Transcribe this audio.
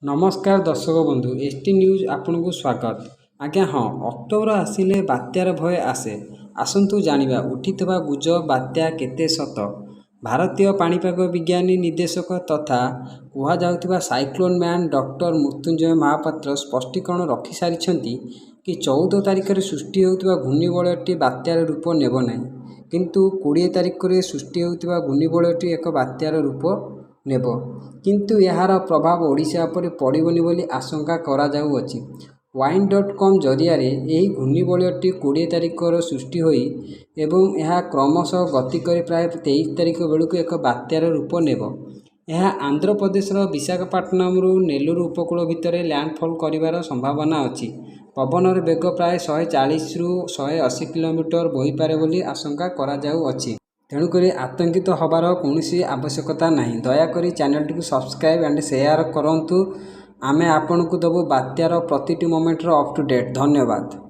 ନମସ୍କାର ଦର୍ଶକ ବନ୍ଧୁ, ଏସ୍ ଟି ନ୍ୟୁଜ୍ ଆପଣଙ୍କୁ ସ୍ୱାଗତ। ଆଜ୍ଞା ହଁ, ଅକ୍ଟୋବର ଆସିଲେ ବାତ୍ୟାର ଭୟ ଆସେ। ଆସନ୍ତୁ ଜାଣିବା ଉଠିଥିବା ଗୁଜବ ବାତ୍ୟା କେତେ ସତ। ଭାରତୀୟ ପାଣିପାଗ ବିଜ୍ଞାନ ନିର୍ଦ୍ଦେଶକ ତଥା କୁହାଯାଉଥିବା cyclone man doctor Mrutyunjay Mohapatra ସ୍ପଷ୍ଟୀକରଣ ରଖିସାରିଛନ୍ତି କି 14 ତାରିଖରେ ସୃଷ୍ଟି ହେଉଥିବା ଘୂର୍ଣ୍ଣିବଳୟଟି ବାତ୍ୟାର ରୂପ ନେବ ନାହିଁ, କିନ୍ତୁ 20 ତାରିଖରେ ସୃଷ୍ଟି ହେଉଥିବା ଘୂର୍ଣ୍ଣିବଳୟଟି ଏକ ବାତ୍ୟାର ରୂପ ନେବ, କିନ୍ତୁ ଏହାର ପ୍ରଭାବ ଓଡ଼ିଶା ଉପରେ ପଡ଼ିବନି ବୋଲି ଆଶଙ୍କା କରାଯାଉଅଛି। ୱାଇନ୍.କମ୍ ଜରିଆରେ ଏହି ଘୂର୍ଣ୍ଣିବଳୟଟି 20 ତାରିଖର ସୃଷ୍ଟି ହୋଇ ଏବଂ ଏହା କ୍ରମଶଃ ଗତି କରି ପ୍ରାୟ 23 ତାରିଖ ବେଳକୁ ଏକ ବାତ୍ୟାର ରୂପ ନେବ। ଏହା ଆନ୍ଧ୍ରପ୍ରଦେଶର ବିଶାଖାପାଟନମରୁ ନେଲୁର ଉପକୂଳ ଭିତରେ ଲ୍ୟାଣ୍ଡଫଲ୍ କରିବାର ସମ୍ଭାବନା ଅଛି। ପବନର ବେଗ ପ୍ରାୟ 140ରୁ 180 କିଲୋମିଟର ବହିପାରେ ବୋଲି ଆଶଙ୍କା କରାଯାଉଅଛି। ତେଣୁକରି ଆତଙ୍କିତ ହେବାର କୌଣସି ଆବଶ୍ୟକତା ନାହିଁ। ଦୟାକରି ଚ୍ୟାନେଲଟିକୁ ସବସ୍କ୍ରାଇବ୍ ଆଣ୍ଡ ସେୟାର କରନ୍ତୁ। ଆମେ ଆପଣଙ୍କୁ ଦେବୁ ବାତ୍ୟାର ପ୍ରତିଟି ମୋମେଣ୍ଟର ଅପ୍ ଟୁ ଡେଟ୍। ଧନ୍ୟବାଦ।